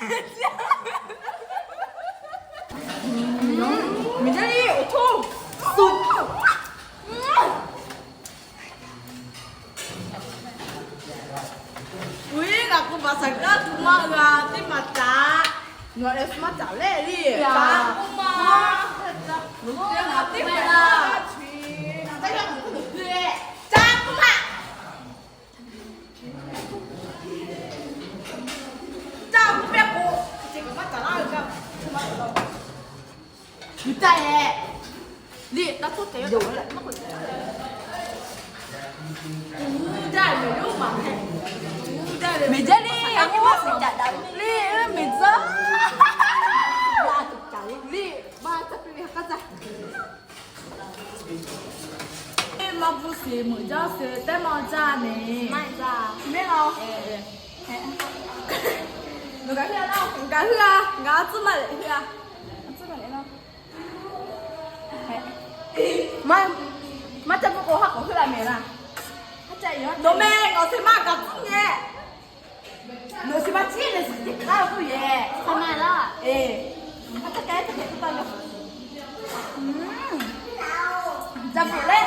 Miˬ jaˇ le, awˬ htoˇ suhˍ. Uiˉ, ngaˬ k'o baˬ shaˍ gaˇ tuˬ maˇ g'a, teˇ maˬ caꞈ. Nawˬ leh maˇ caꞈ leh le. Caꞈ k'oˆ ma. Teˇ maˬ teˇ maˬ. Caꞈ k'oˆ ma. Caˇ k'oˆ pehˇ k'o, chi kaꞈ maˇ caˍ laˇ ve kaꞈ, maˇ caˍ laˇ. Uiˍ taˇ hehꞈ. Liꞈ taˇ tcuhˉ te yoˬ. Uiˍ jaˇ ve yoˬ maˬ hehꞈ. Uiˍ jaˇ ve. Miˬ jaˇ le, a k'oˆ maˇ suhˍ caꞈ daꞈ ve le, miˬ tcuhˉ. Liꞈ maˇ caˇ piˇ ve hk'a caˇ. Maˇ bvuhˇ sheˍ, meuꞈ jaˇ sheˍ, teˇ maˇ jaˇ neˬ. Maˇ jaˇ. Mehˆ law. Nawˬ kaꞈ heuˆ a laˇ, ngaˬ kaꞈ heuˆ a, ngaˬ a tcuhˉ maˇ leh heuˆ a. A tcuhˉ maˇ leh laˇ. Maˇ, maˇ caˇ bvuhˇ k'o haˉ k'awꞈ heuˆ la mehˍ laˇ. Nawˬ meh ngaˬ awˬ shehˍ maˇ kaꞈ tcuhˉ nehˬ. Nawˬ shiˍ ma ciˉ leh suhˍ teˇ hk'aˇ k'oˆ yehˬ. Hk'aˬ ma laˇ. Eˬ, a taˇ k'ai teˇ hk'e k'oˆ taˇ ve. Ca bvuhꞈ leh,